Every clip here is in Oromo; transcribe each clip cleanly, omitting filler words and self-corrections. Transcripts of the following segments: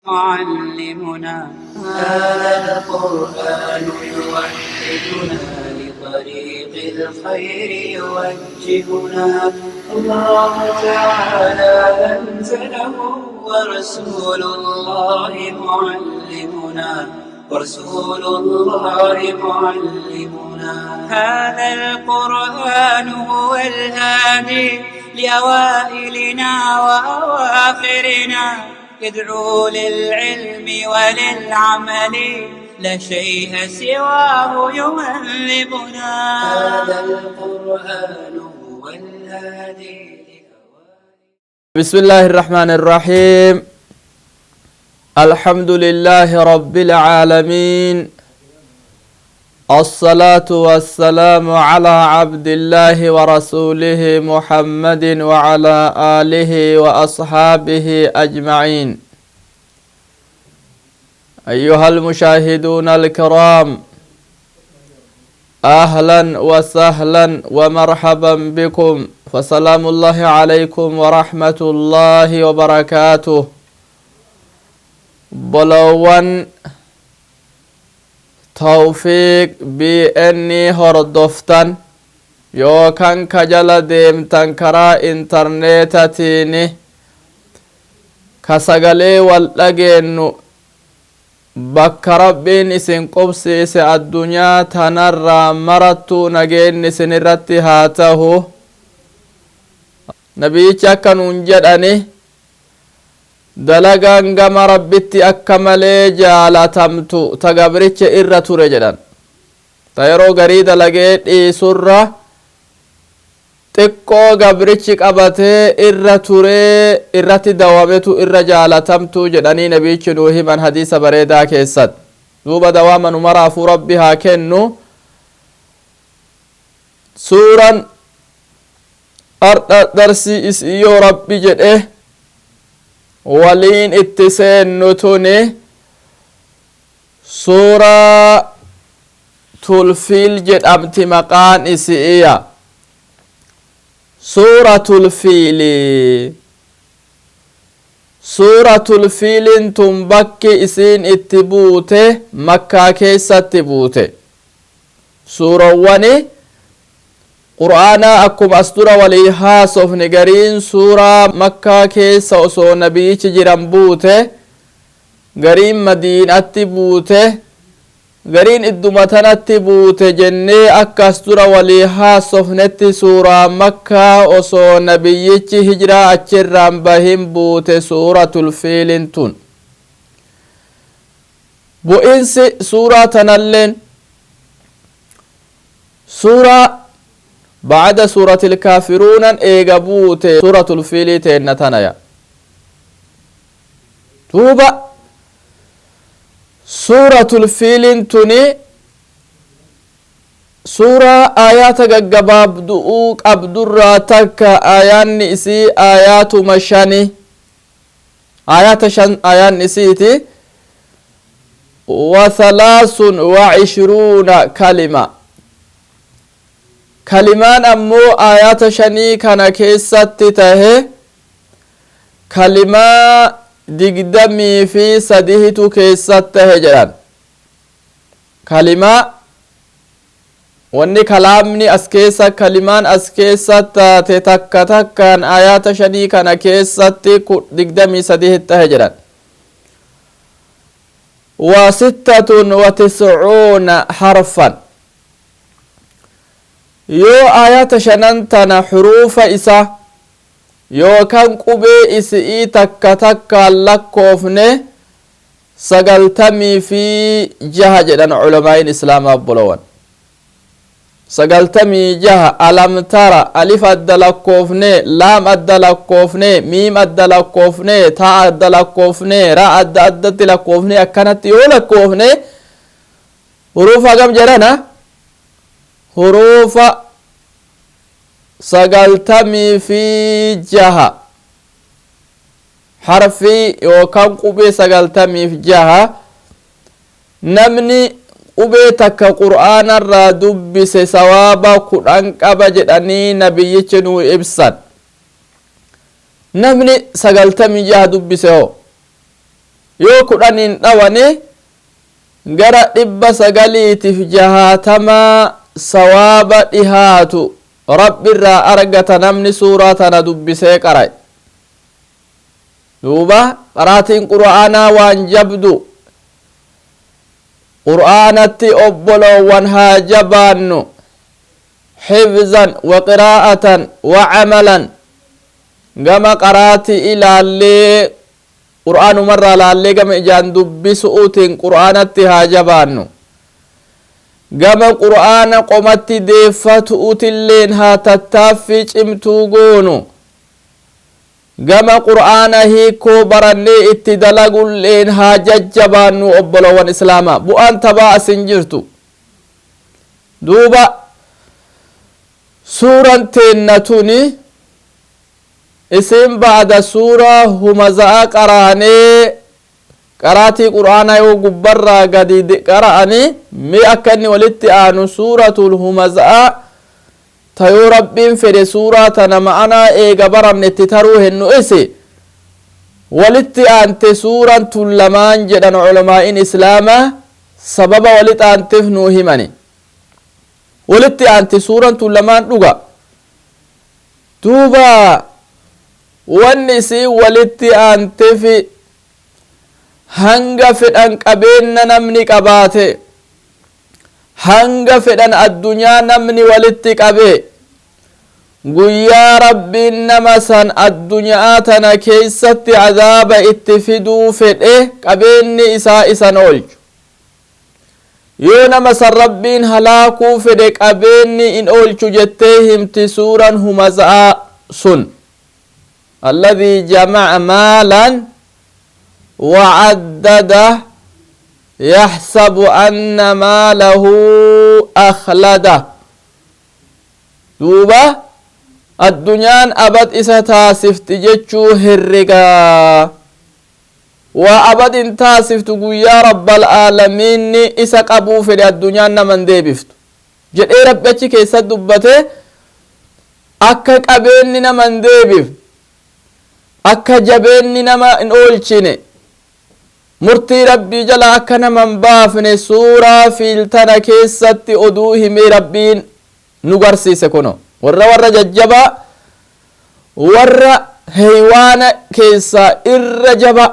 معلمنا. هذا القرآن يوحدنا لطريق الخير يوجهنا. الله تعالى أنزله ورسول الله معلمنا، ورسول الله معلمنا. هذا القرآن هو الهادي لأوائلنا وأواخرنا، يدعو للعلم وللعمل، لا شيء سواه يهذبنا. هذا القرآن هو الهادي. بسم الله الرحمن الرحيم. الحمد لله رب العالمين، الصلاة والسلام على عبد الله ورسوله محمد وعلى آله وأصحابه أجمعين. أيها المشاهدون الكرام، أهلا وسهلا ومرحبا بكم، فسلام الله عليكم ورحمة الله وبركاته. Obboleewwan Tawfiiq BN hordoftan yookaan ka jala deemtan, karaa intarneetatiin ka sagalee wal dhageennu, bakka Rabbiin isin qubsiise addunyaa tanarraa marattuu nageenni isin irratti haa tahu. Nabiyichi akka nuun jedhani, dalagaan gama Rabbitti akka malee jaalatamtu ta gabricha irra ture jedhan, ta yeroo garii dalagee dhiisurra xiqqoo gabrichi qabatee irra turee irratti dawametu irra jaalatamtu jedhanii nabiyichi nuu himan hadiisa bareedaa keessatti. Duuba dawaama nu maraafuu Rabbi haa kennu. Suuran ardha darsii isii yoo Rabbi jedhe waliin itti seennu tuni suuraa Tulfiil jedhamti. Maqaan isi'iya Suuratul Fiili. Suuratul Fiilin tun bakki isiin itti buute Makkaa keessatti buute. Suurawwani Qur'aanaa akkuma as dura walii haasofne, gariin suuraa Makkaa keessa osoo nabiyichi jiran buute, gariin Madiinatti buute, gariin idduma tanatti buute jennee akka as dura walii haasofnetti, suuraa Makkaa osoo nabiyyichi hijiraa achirraan bahin buute Suuratul Fiilin tun. Bu'insi suuraa tanalleen suuraa bacda Suuratil Kaafiruunan eega buute Suuratul Fiilii teenna tanaya. Duuba Suuratul Fiilin tuni suuraa aayaata gaggabaabdu'uu qabdurraa takka. Aayaanni isii aayaatuma shani, aayaata 5 aayaanni isiiti. 23 kalima, kalimaan ammoo aayaata shanii kana keessatti tahe kalimaa 23tu keessatti tahe jedhan. Kalimaa wanni kalaamni as keessa, kalimaan as keessa taate takka takkaan aayaata shanii kana keessatti 23 tahe jedhan. 96 harfan, yoo aayaata shanan tana xuruufa isa yookaan qubee isi'ii takka takkaan lakkoofne 96 jedhan culamaa'iin islaamaa. Obbolowan, 96. Alam tara, alif adda lakkoofne, laam adda lakkoofne, miim adda lakkoofne, taa adda lakkoofne, ra adda addatti lakkoofne, akkanatti yoo lakkoofne huruufa hagam jedhana? Huruufa 96, harfii yookaan qubee 96. Namni qubee takka Qur'aanarraa dubbise sawaaba 10 qaba jedhanii nabiyyichi nuu ibsan. Namni 96 dubbise hoo? Yoo 10n dhawani gara 960 sawaaba dhihaatu Rabbi irraa argata namni suuraa tana dubbisee qara'e. Duuba qaraatiin qur'aanaa waan jabdu. Qur'aanatti obboloowwan haa jabaannu, xifzan wa qiraa'atan wa camalan. Gama qaraati ilaallee, qur'aanumarraa laallee, gama ijaan dubbisuutiin qur'aanatti haa jabaannu. Gama qur'aana qomatti deeffatuutilleen haa tattaaffii cimtuu goonu. Gama qur'aana hiikoo barannee itti dalagulleen haa jajjabaannu. Obbolowwan islaamaa, bu'aan tabaa asin jirtu. Duuba suuran teenna tuni isin ba'da suuraa humaza'a qaraanee, qaraatii qur'aanaa yoo gubbarraa gadi qara'anii mee akka inni walitti aanu, suuratul humaza'a tayoo Rabbiin fedhe suuraa tana ma'anaa eega baranne itti taruu hennu isi walitti aante suuran tun lamaan jedhan. Culamaa'in islaamaa sababa walitti aanteef nuu himani. Walitti aante suuran tun lamaan dhuga. Duuba wanni isii walitti aantefi, hanga fedhan qabeenna namni qabaate, hanga fedhan addunyaa namni walitti qabe, guyyaa Rabbiin nama san addunyaa tana keeysatti azaaba itti fiduu fedhe, qabeenni isaa isan oolchu. Yoo nama san Rabbiin halaakuu fedhe, qabeenni in oolchu jettee himti suuran humaza'a sun. الذي جمع مالا وعدده يحسب أن ماله أخلده. Duuba addunyaan abad isa taasifti jechuu herregaa waa abad in taasiftu. Guyyaa rabbal aalamiinni isa qabuu fedhe, addunyaan naman deebiftu jedhee Rabbi achi keessatti dubbate. Akka qabeenni naman deebif, akka jabeenni nama hin oolchine, murtii Rabbii jala akka naman baafne suuraa fiiltana keessatti oduu himee Rabbiin nu garsiise. Kuno warra jajjabaa, warra heywaana keessaa irra jaba,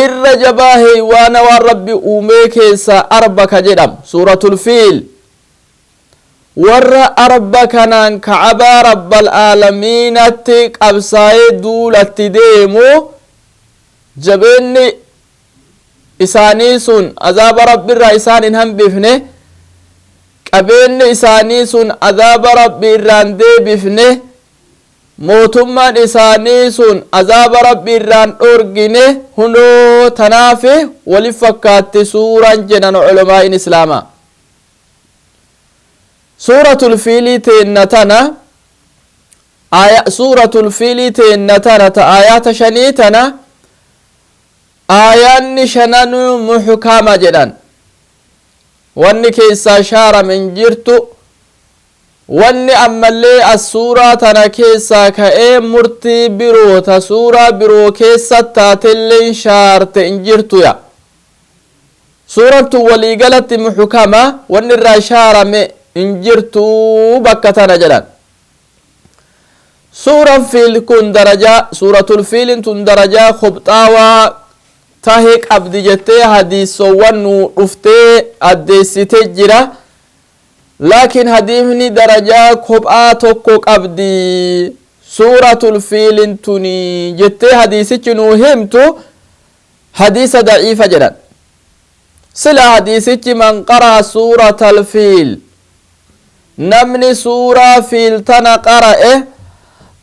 irra jabaa heywaana waan Rabbi uumee keessaa arba ka jedhamu, suuratul fiil. Warra arba kanaan ka'abaa rabbal aalamiinatti qabsaa'ee duulatti deemu, jabeenni isaanii sun azaaba Rabbi irraa isaan hin hambifne, qabeenni isaanii sun azaaba Rabbi irraan deebifne, mootummaan isaanii sun azaaba Rabbi irraan dhorgine. Hundoo tanaafi walif fakkaatti suuraan jedhan culamaa'in islaamaa. Suuratul fiilii teenna tana, suuratul fiilii teenna tana ta aayaata shanii tana, aayaanni shananuu muhkama jedhan. Wanni keessaa shaarame hin jirtu. Wanni ammallee as suuraa tana keessaa ka'ee murtii biroo ta suuraa biroo keessa taatelleen shaarte hin jirtuya. Suuraan tun waliigalatti muhkama, wanni irraa shaarame hin jirtu bakka tana jedhan. Suuraan fiil kun darajaa, suuratul fiilin tun darajaa kobxaawaa tahe qabdi jettee hadiisowwan nu dhuftee addeessite jira. Laakiin hadiifni darajaa kophaa tokko qabdi suuratul fiilin tuni jettee hadiisichi nuu himtu hadiisa daciifa jedhan. Sila hadiisichi من قرأ سورة الفيل, namni suuraa fiil tana qara'e,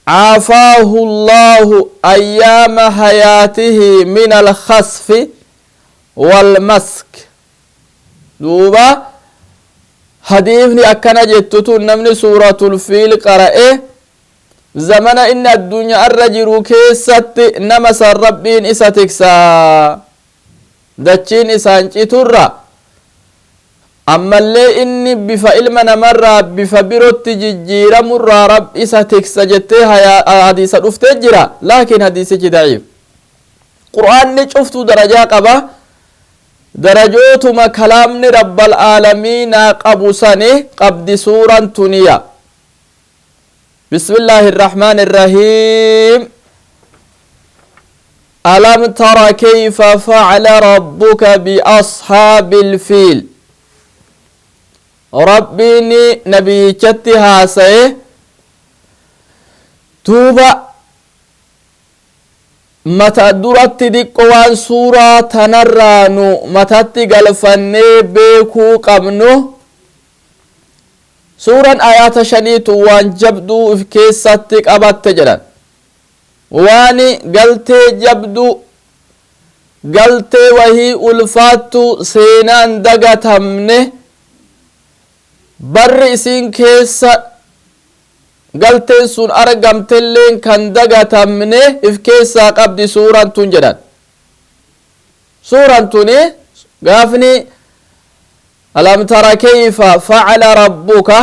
عافاه الله أيام حياته من الخسف والمسخ. Duuba hadiifni akkana jettu tun, namni suuratul fiil qara'e zamana inni addunyaa irra jiru keessatti nama san Rabbiin isa tiksaa, dachiin isaan citurra, ammallee inni bifa ilma namarraa bifa birotti jijjiiramurraa Rabbi isa tiksa jettee hadiisa dhuftee jira. Laakiin hadiisichi daciif. Qur'aanni cuftuu darajaa qaba. Darajootuma kalaamni rabbal aalamiinaa qabu sani qabdi suuraan tuniya. بسم الله الرحمن الرحيم. ألم تر كيف فعل ربك بأصحاب الفيل؟ ربيني نبي هاسي توبا mata duratti diqqo waan suuraa tanarraa nu matatti galfannee beekuu qabnu, suuraan ayaata shaniitu waan jabduu if keessatti qabatte jedhan. Waan galtee jabduu, galtee wahii ulfaattu, seenaan dagatamne, barri isiin keessa galteen sun argamtelleen kan dagatamne if keessaa qabdi suuraan tun jedhan. Suuraan tuni gaafni alam tara kayfa facala rabbuka,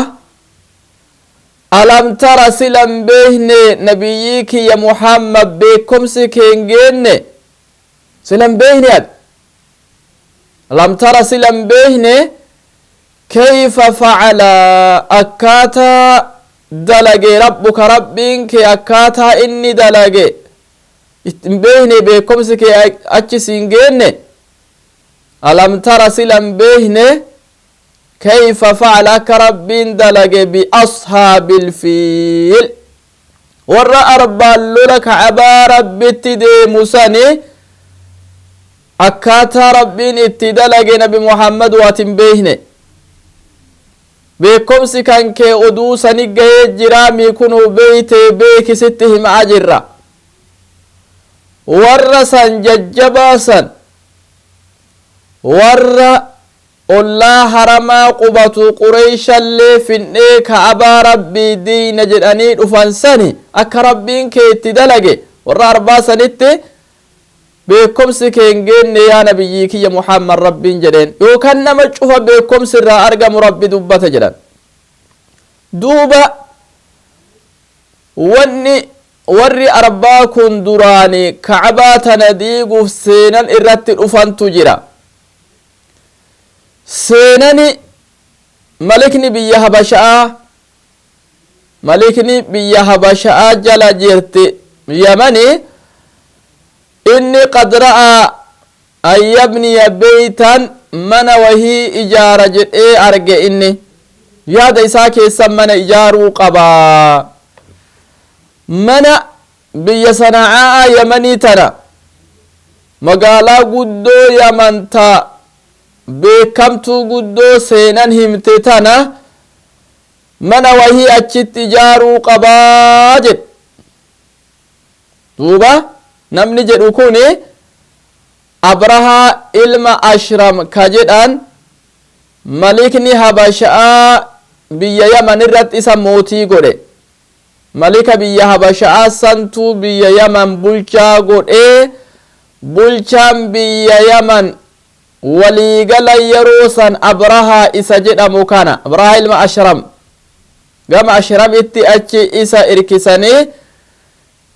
alam tara, silan beekne nabiyyii kiyya Muhammad, beekomsi keen geenne, silan beekne ad alam tara, silan beekne, kayfa facala, akkaataa dalage, rabbuka, rabbiin kee akkaataa inni dalage hin beekne, beekomsi kee achi siin geenne. Alam tara, silan beekne, kayfa facala, akka rabbiin dalage, biashaabil fiil, warra arbaan lola kacabaa rabbitti deemu sani, akkaataa rabbiin itti dalage nabi Muhammad waat hin beekne, beekomsi kan kee oduu sani gahee jiraami kunuu beeyte beekisitti himaa jirra. Warra san jajjabaa san, warra ollaa haramaa qubatu, Qureyshallee fin'ee ka'abaa rabbii diina jedhanii dhufan sani, akka rabbiin kee itti dalage warra arbaa sanitti beekomsi kee hin geenne yaa nabiyyii kiyya Muhammad, rabbiin jedheen. Yookaan nama cufa beekomsi irraa argamu rabbi dubbate jedhan. Duuba wanni warri arbaa kun duraani ka'abaa tana diiguuf seenan irratti dhufantu jira. Seenani malikni biyya Habasha'aa, malikni biyya Habasha'aa jala jirti Yamani, inni qad ra'aa an yabniya beytan, mana wahii ijaara jedhee arge. Inni yaada isaa keessa mana ijaaruu qabaa, mana biyya Sana'aa Yamanii tana, magaalaa guddoo Yaman ta beekamtuu guddoo seenan himte tana, mana wahii achitti ijaaruu qabaa jedhe. Duuba namni jedhu kun Abrahaa ilma Ashram ka jedhan, malikni Habasha'aa biyya Yaman irratti isa mootii godhe. Malika biyya Habasha'aa santuu biyya Yaman bulchaa godhee. Bulchaan biyya Yaman waliigala yeroo san Abrahaa isa jedhamu kana, Abrahaa ilma Ashram. Gama Ashramitti achi isa irkisanii,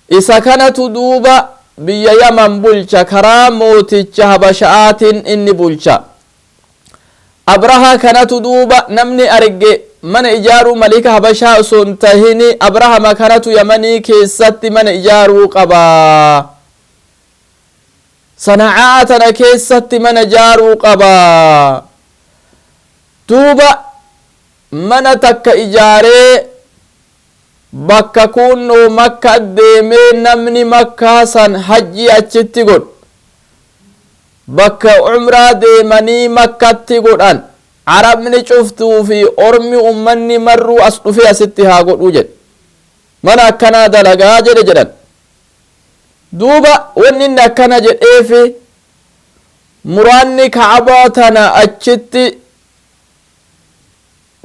isa kanatu duuba biyya Yaman bulcha. Karaa mooticha Habasha'aatiin inni bulcha. Abrahaa kanatu duuba namni arge mana ijaaruu malika Habashaa osoo hin tahini, Abrahama kanatu Yamanii keessatti mana ijaaruu qaba, Sana'aa tana keessatti mana ijaaruu qaba. Duuba mana takka ijaaree bakka kunnoo Makka deemee, namni Makkaa san hajjii achitti godhu, bakka umraa deemanii Makkatti godhan, arabni cuftuu fi ormi ummanni marruu as dhufee asitti haa godhuu jedhe. Mana akkanaa dalagaa jedhe jedhan. Duuba wanni inni akkana jedheefi muraanni ka'abaa tana achitti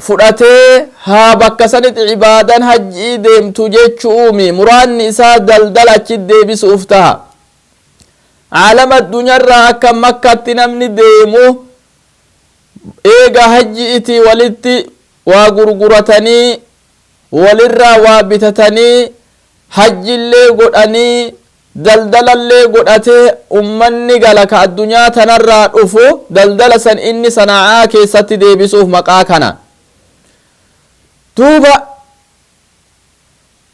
fudhatee haa bakka sanitti ibaadan hajjii deemtu jechuumi. Muraanni isaa daldala achitti deebisuuf taha. Caalama addunyaarraa akka Makkatti namni deemu, eega hajji itii walitti waa gurguratanii, walirraa waa bitatanii, hajjillee godhanii. Daldalallee godhatee ummanni gala ka addunyaa tanarraa dhufu daldala san inni Sana'aa keessatti deebisuuf maqaa kana. Duuba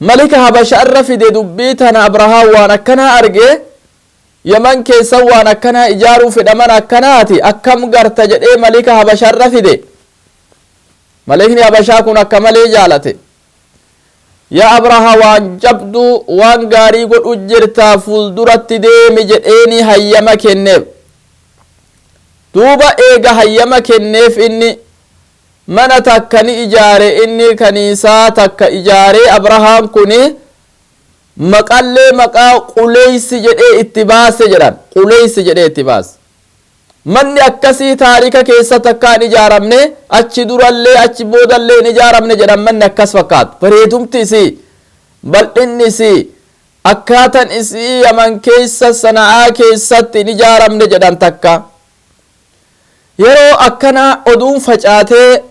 malika Habasha irra fide dubbii tana. Abrahaan waan akkanaa arge, Yaman keessa waan akkanaa ijaaruu fedhaman akkanaati, akkam garta jedhee malika Habasha irra fide. Malikni Habashaa kun akka malee jaalate. "Yaa Abraha, waan jabduu, waan gaarii godhu jirtaa, fuulduratti deemi" jedheeni hayyama kenneef. Duuba eega hayyama kenneef, inni mana takka ni ijaare. Inni kaniisaa takka ijaaree, Abrahaam kuni maqallee maqaa Quleysi jedhee itti baase jedhan. Quleysi jedhee itti baase. Manni akkasii taarika keessa takkaan ijaaramne, achi durallee achi boodallee hin ijaaramne jedhan. Manni akkas fakkaatu, bareedumti isii, bal'inni isii, akkaatan isii Yaman keessa, Sana'aa keessatti hin ijaaramne jedhan takka. Yeroo akkana oduun facaatee,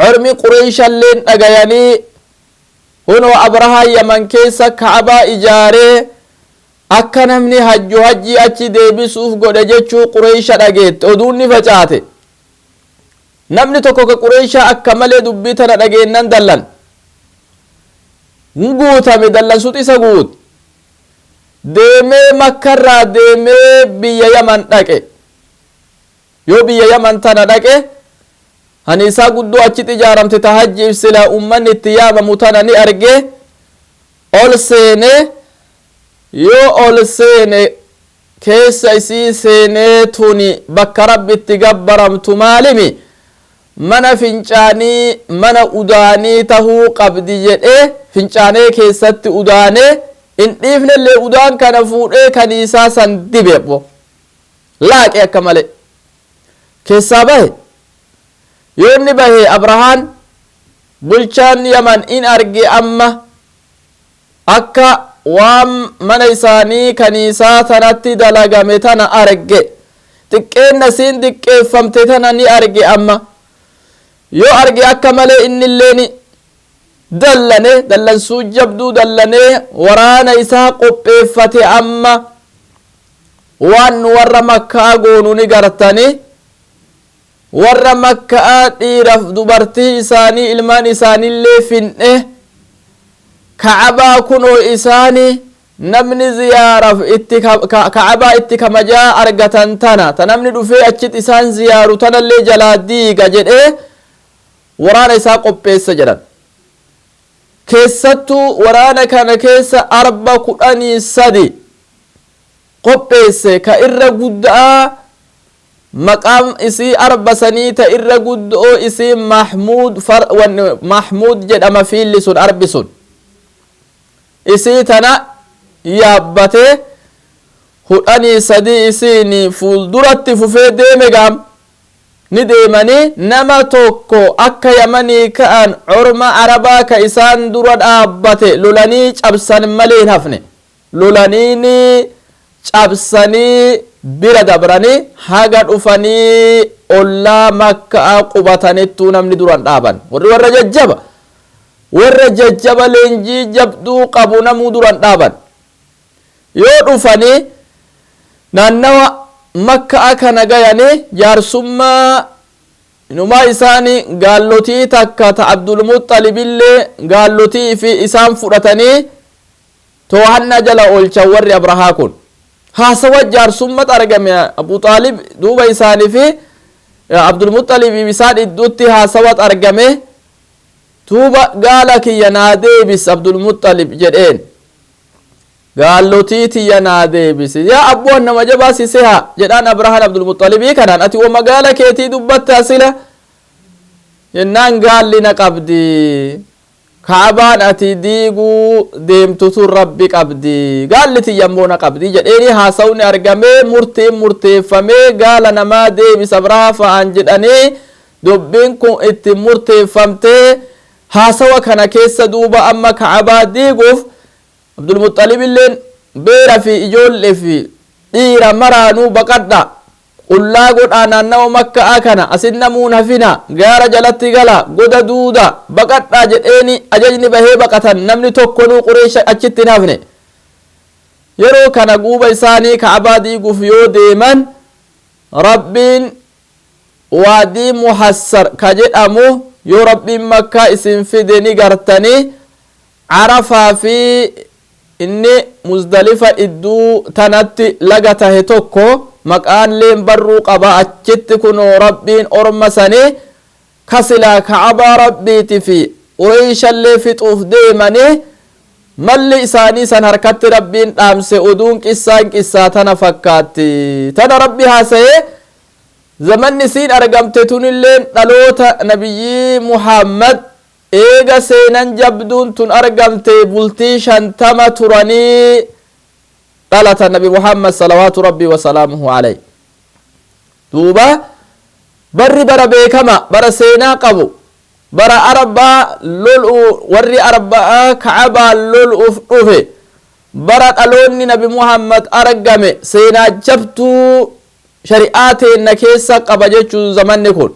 ormi Qureeshalleen dhagayanii, hunoo Abrahaa Yaman keessa Ka'abaa ijaaree akka namni hajju hajjii achi deebisuuf godhe jechuu Qureesha dhageette. Oduun ni facaate. Namni tokko ka Qureeshaa akka malee dubbii tana dhageennan dallan guutame. Dallansutu isa guut. Deemee, Makkarraa deemee biyya Yaman dhaqe. Yoo biyya Yaman tana dhaqe, haniisaa guddoo achitti ijaaramte ta hajjiif sila ummanni itti yaamamu tana ni arge. Ol seene. Yoo ol seene, keessa isii seenee, tuni bakka Rabbi itti gabbaramtu maalimi, mana fincaanii, mana udaanii tahuu qabdi jedhee, fincaanee keessatti udaanee in dhiifnellee, udaan kana fuudhee kaniisaa san dibe bo laaqe. Akka male keessaa bahe. Yoo inni bahe, Abrahaan bulchaan Yaman in arge amma akka waan mana isaanii kaniisaa tanatti dalagame tana arge. Xiqqeenna siin xiqqeeffamte tana ni arge. Amma yoo arge, akka malee innillee ni dallane. Dallansuu jabduu dallanee waraana isaa qopheeffate. Amma waan nu warra Makkaa goonu ni gartani, warra Makkaa dhiiraf dubartii isaanii, ilmaan isaaniillee finne, Ka'abaa kunoo isaani namni ziyaaraf itti Ka'abaa itti kamajaa argatan tana, ta namni dhufee achitti isaan ziyaaru tanallee jalaa diiga jedhee waraana isaa qopheessa jedhan. Keessattuu waraana kana keessa arba 13 qopheesse. Ka irra guddaa maqaan isii arba sanii ta irra guddoo isii Mahmuud, Mahmuud jedhama fiilli sun. Arbi sun isii tana yaabbatee 13 isiin fuulduratti fufee deeme. Gaam ni deemanii, nama tokko akka Yamanii ka'an orma Arabaa ka isaan dura dhaabbate lolanii cabsan malee hin hafne. Lolaniini cabsanii bira dabranii haga dhufanii ollaa Makkaa qubatanittuu namni duran dhaaban. Warri warra jajjaba, warra jajjaba leenjii jabduu qabu, namuu duran dhaaban. Yoo dhufanii naannawa Makkaa kana gayanii, jaarsummaa inumaa isaani gaallotii takka ta Abdulmuxalibillee gaallotii fi isaan fudhatanii too'annaa jala oolchan. Warri Abrahaa kun haasawa jaarsummat argame. Abu Xaalib duuba isaanii fi Abdulmuxalib isaan idduutti haasawat argame. Duuba "Gaala kiyya naa deebis, Abdulmuxalib" jedheen. "Gaallotii tiyya naa deebisi, yaa abboon nama jabaa siseha" jedhaan Abrahaan Abdulmuxalibii kanaan. "Ati wama gaala keetii dubbattaa sila?" jennaan, "Gaalli na qabdi, Ka'abaan ati diiguu deemtu tun Rabbi qabdi, gaalli tiyya immoo na qabdi" jedheeni. Haasawni argamee, murtiin murteeffamee, gaala namaa deebisa Abrahaa fa'aan jedhanii dubbiin kun itti murteeffamtee. Haasawa kana keessa duuba amma Ka'abaa diiguuf Abdulmuxalib illeen beera fi ijoollee fi dhiira maraanuu baqadha, qullaa godhaa, naannawa Makka'a kana asin namuun hafina, gaara jalatti gala, goda duuda baqadhaa jedheeni ajajni bahee baqatan. Namni tokkonuu Qureesha achitti hin hafne. Yeroo kana guuba isaanii Ka'abaa diiguuf yoo deeman, Rabbiin Waadii Muhassar ka jedhamu, yoo Rabbiin Makkaa isin fide ni gartanii, Arafaa fi inni Muzdalifa idduu tanatti laga tahe tokko, maqaan leen barruu qaba. Achitti kunoo Rabbiin orma sanii ka silaa Ka'abaa Rabbiiti fi Qureyshallee fixuuf deemanii malli isaanii san harkatti Rabbiin dhaamse. Oduun qissaan qissaa tana fakkaatti. Tana Rabbi haasa'ee, zamanni isiin argamte tunilleen dhaloota Nabiyyii Muhammad eega seenan jabduun tun argamte bultii 50 turanii dhalata Nabi Muhammad salawaatu Rabbii wasalaamuhu alayh. Duuba barri bara beekama, bara seenaa qabu, bara Arbaa lol'u, warri Arbaa Ka'abaa lol'uuf dhufe, bara dhaloonni Nabi Muhammad argame, seenaa jabtuu shari'aa teenna keessa qaba jechuun zamanni kun.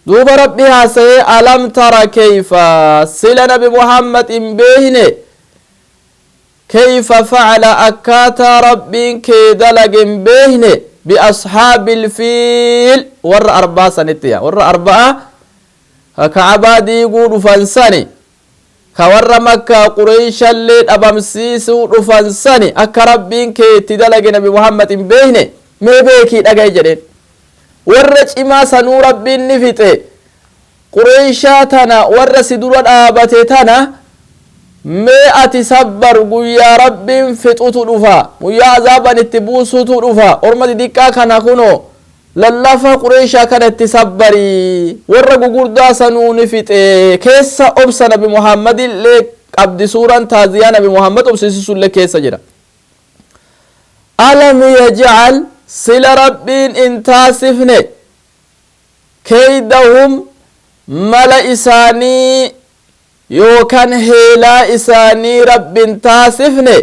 Duuba Rabbi haasa'ee, alam tara keyfa, sila Nabi Muhammad hin beeyne, keyfa facala, akkaataa Rabbiin kee dalage hin beeyne, biashaabil fiil, warra Arbaa sanitti, ya warra Arba'a ka Ka'abaa diiguu dhufan sani, ka warra Makkaa Qureyshallee dhabamsiisuu dhufan sani, akka Rabbiin kee itti dalage Nabi Muhammad hin beeyne? Mee beekii dhagaye jedheen. Warra cimaa sanuu Rabbiin ni fixe. Qureyshaa tana warra si dura dhaabate tana mee ati sabbar, guyyaa Rabbiin fixutu dhufa, guyyaa azaaban itti buusutu dhufa. Orma xixiqqaa kana kunoo lallafa Qureyshaa kana itti sabbarii, warra gugurdaa sanuu ni fixe. Keessa obsa Nabi Muhammadillee qabdi suuraan taaziyaa, Nabi Muhammad obsisisullee keessa jira. Alam yajcal, sila Rabbiin in taasifne, keydahum, mala isaanii yookaan heelaa isaanii Rabbin taasifne,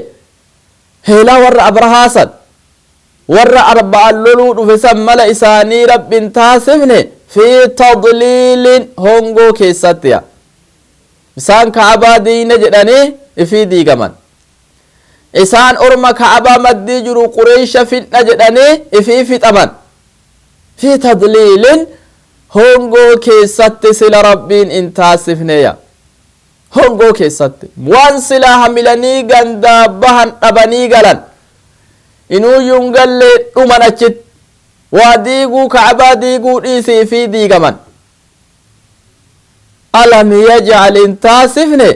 heelaa warra Abrahaasan, warra Arba'an loluu dhufe san, mala isaanii Rabbin taasifne fi tadliilin, hongoo keessatti? Ya isaan Ka'abaa diina jedhanii ifii diigaman, isaan orma Ka'abaa maddii jiru Qureysha fidha jedhanii ifii fixaman. Fi tadliilin, hongoo keessatti sila Rabbiin in taasifneya? Hongoo keessatti waan silaa hamilanii gandaa bahan dhabanii galan, inuuyyuun gallee dhuman achitti. Waa diiguu, Ka'abaa diiguu dhiisii fi diigaman. Alam yajcal, in taasifne,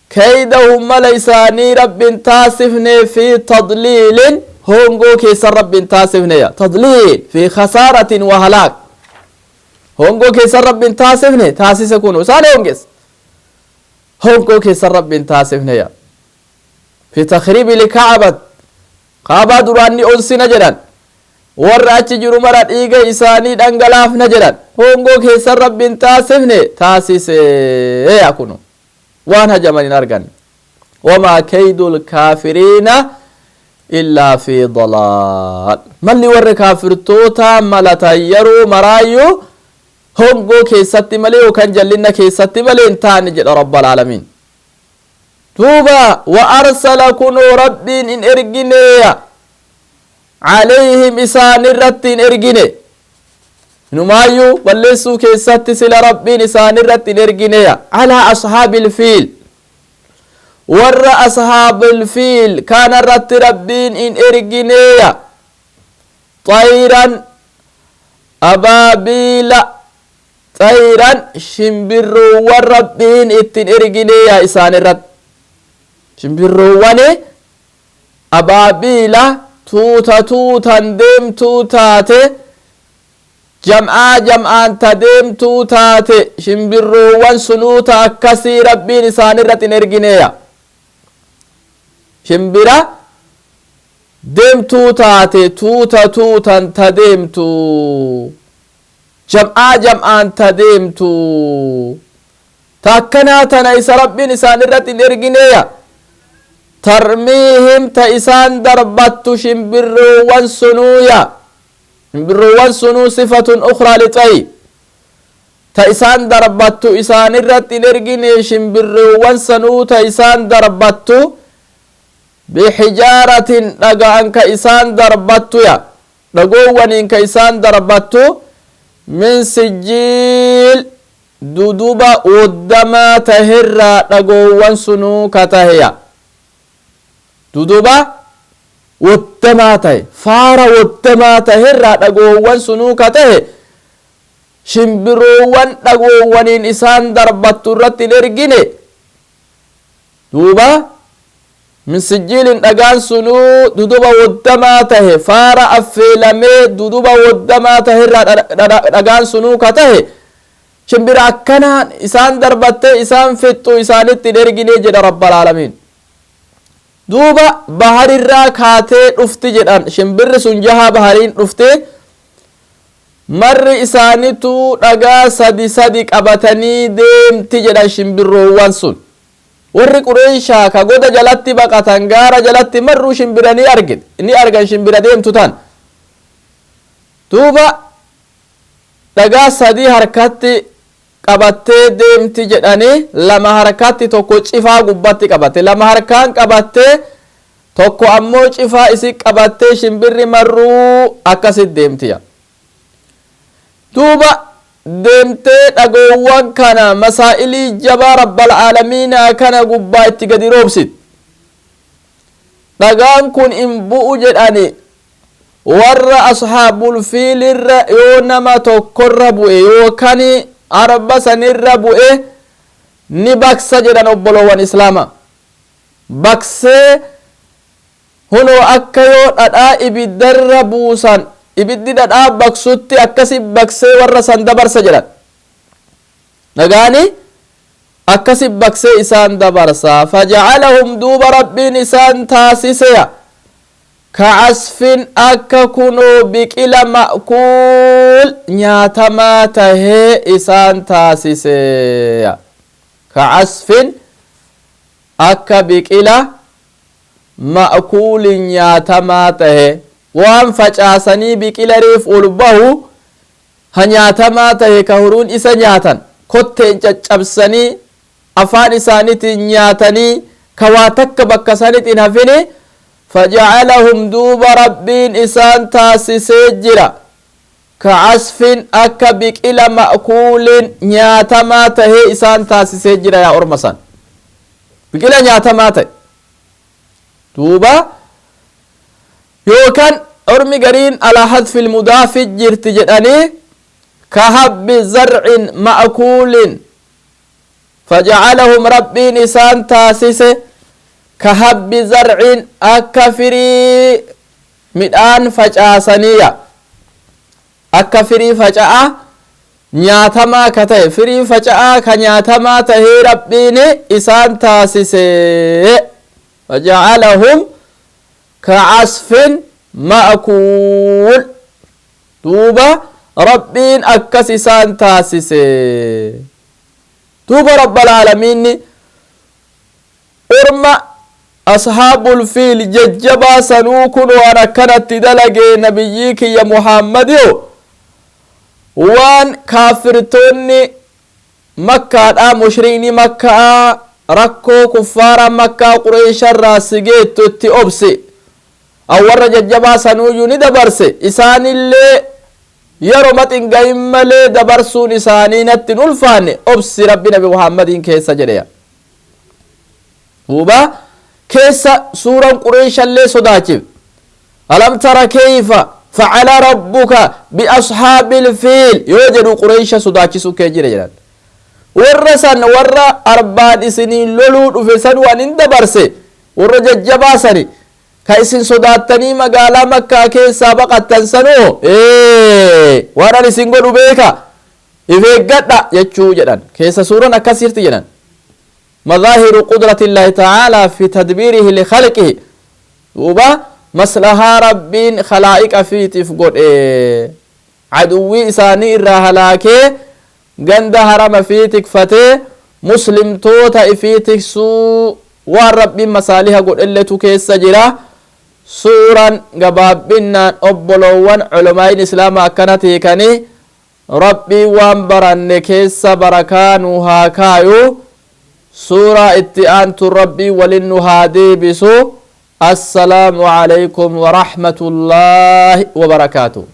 keydahum, mala isaanii Rabbin taasifne fi tadliilin, hongoo keessan Rabbin taasifneya? Tadliil fi khasaaratin wa halaak, hongoo keessan Rabbin taasifne? Taasise kunu isaan honges. Hongoo keessan Rabbin taasifneya? Fi takriibi lka'abat, Kaabaa duraan ni onsina jedhan, warra achi jiru mara dhiiga isaanii dhangalaafna jedhan. Hongoo keessan Rabbin taasifne? Taasise kunu waan hajaman hin arganne. Wamaa keydu lkaafiriina illaa fi dalaal, malli warri kaafirtoota malatan yeroo maraayyuu hongoo keessatti malee yookaan jallinna keessatti malee hin taane jedha Rabbal Aalamiin. Duuba wa arsala, kunoo Rabbiin in ergineeya, calayhim, isaan irratti hin ergine. Inumaayyuu balleessuu keessatti sila Rabbiin isaan irratti hin ergineeya? Calaa ashaabil fiil, warra ashaabil fiil kana irratti Rabbiin in ergineeya? Xayran abaabiila, xayran, shimbirroowwan Rabbiin ittin ergineeya isaan irratti? Shimbirroowwan abaabiila tuuta tuutan deemtuu taate, jam'aa jam'aan ta deemtuu taate, shimbirroowwan sunuuta akkasii Rabbiin isaan irratti hin ergineeya? Shimbira deemtuu taate, tuuta tuutan ta deemtu, jam'aa jam'aan ta deemtu, ta akkanaa tana isa Rabbiin isaan irratti hin ergineeya? Tarmiihim, ta isaan darbattu shimbirroowwan sunuuya. Shimbirroowwan sunuu sifatun ukraa lixayi, ta isaan darbattu isaan irratti hin ergine? Shimbirroowwan sanuu ta isaan darbattu. Bixijaaratin, dhaga'an ka isaan darbattuya, dhagoowwaniin ka isaan darbattu, min sijjiil, duduba woddamaa taherraa dhagoowwan sunuu ka taheya. Duduba woddamaa tahe, faara woddamaa taherraa dhagoowwan sunuu ka tahe, shimbiroowwan dhagoowwaniin isaan darbattu irratti hin ergine. Duuba min sijjiilin, dhagaan sunuu duduba woddamaa tahe, faara affeelamee duduba woddamaa tahe irraa dhagaan sunuu ka tahe, shimbira akkanaan isaan darbattee isaan fixxu isaanitti hin ergine jedha rabbal aalamiin. Duuba baharirraa kaatee dhufti jedhan. Shimbirri sun jaha bahariin dhufte. Marri isaanitu dhagaa sadi sadi qabatanii deemti jedhan. Shimbirroowwan sun, warri Qureeshaa ka goda jalatti baqatan, gaara jalatti marruu shimbira ni argin, ni argan shimbira deemtu tan. Duuba dhagaa sadi harkatti qabattee deemti jedhanii, lama harkatti, tokko cifaa gubbatti qabatte, lama harkaan qabattee, tokko ammoo cifaa isi qabattee, shimbirri marruu akkasit deemtiya. Duuba deemtee dhagoowwan kana, masaa'ilii jabaa rabbal aalamiinaa kana gubbaa itti gadi roobsit. Dhagaan kun hin bu'u jedhani warra ashaabul fiilirra. Yoo nama tokkorra bu'e yookaan arba sanirra bu'e, ni baksa jedhan. Obboloowwan islaama, baksee hunoo akka yoo dhadhaa ibiddarra buusan ibiddi dhadhaa baksutti akkasi baksee warra san dabarsa jedhan. Dhagaani akkasi baksee isaan dabarsa. Fajacalahum, duuba Rabbiin isaan taasiseya, kacasfin, akka kunoo biqila, ma'kuul, nyaatamaa tahee isaan taasiseya. Kacasfin, akka biqila, ma'kuulin, nyaatamaa tahe, waan facaasanii biqila reef ol bahu ha nyaatamaa tahe, ka huruun isa nyaatan, kotteen caccabsanii afaan isaaniitiin nyaatanii, ka waa takka bakka sanitti hin hafini. Fajacalahum, duuba Rabbiin isaan taasisee jira, kacasfin, akka biqila, ma'kuulin, nyaatamaa tahee isaan taasisee jira. Yaa orma san, biqila nyaatamaa ta'e. Duuba yookaan ormi gariin alaa hadfi lmudaafi jirti jedhanii, kahabbi zarcin ma'kuulin. Fajacalahum, Rabbiin isaan taasise, kahabbi zarcin, akka firii midhaan facaasaniya, akka firii faca'a nyaatamaa ka ta'e, firii faca'aa ka nyaatamaa tahee Rabbiin isaan taasise. Fajacalahum kacasfin ma'kuul, duuba Rabbiin akkas isaan taasise. Duuba rabbal aalamiinni orma ashaabul fiil jajjabaa sanuu kun waan akkanatti dalagee, nabiyyii kiyya Muhammadiyo, waan kaafirtoonni Makkaadha, mushrikni Makkaa, rakkoo kuffaara Makkaa Qureesharraa si geettu itti obsi. An warra jajjabaa sanuuyyuu ni dabarse, isaanillee yeroo maxingayin malee dabarsuun isaanii natti hin ulfaanne. Obsi, Rabbi nabi Muhammadiin keessa jedheya. Duuba keessa suuran Qureeshallee sodaachif. Alam tara keyfa facala rabbuka biashaabil fiil yoo jedhu, Qureesha sodaachisuu kee jira jedhan. Warra san, warra arbaan isiniin loluu dhufe san, waan hin dabarse, warra jajjabaa sani ka isin sodaattanii magaalaa Makkaa keessaa baqattan sanoo, waan an isin godhu beeka, if eeggadha jechuu jedhan. Keessa suuran akkas jirti jedhan. Madaahiru qudrati illaahi ta'aalaa fi tadbiirihi likhalqihi. Duuba maslahaa Rabbiin khalaa'iqa fiitiif godhe, aduwwii isaanii irraa halaakee, ganda harama fi tikfatee, muslimtoota ifii tiksuu, waan Rabbiin masaaliha godhelletu keessa jira. Suuran gabaabbinnaan, obboloowwan culumaayin islaamaa akkana tiikanii, Rabbiin waan baranne keessa barakaa nu haa kaayu. Suuraa itti aantu Rabbiin walin nu haa deebisu. Assalaamu alaykum warahmatullaahi wabarakaatu.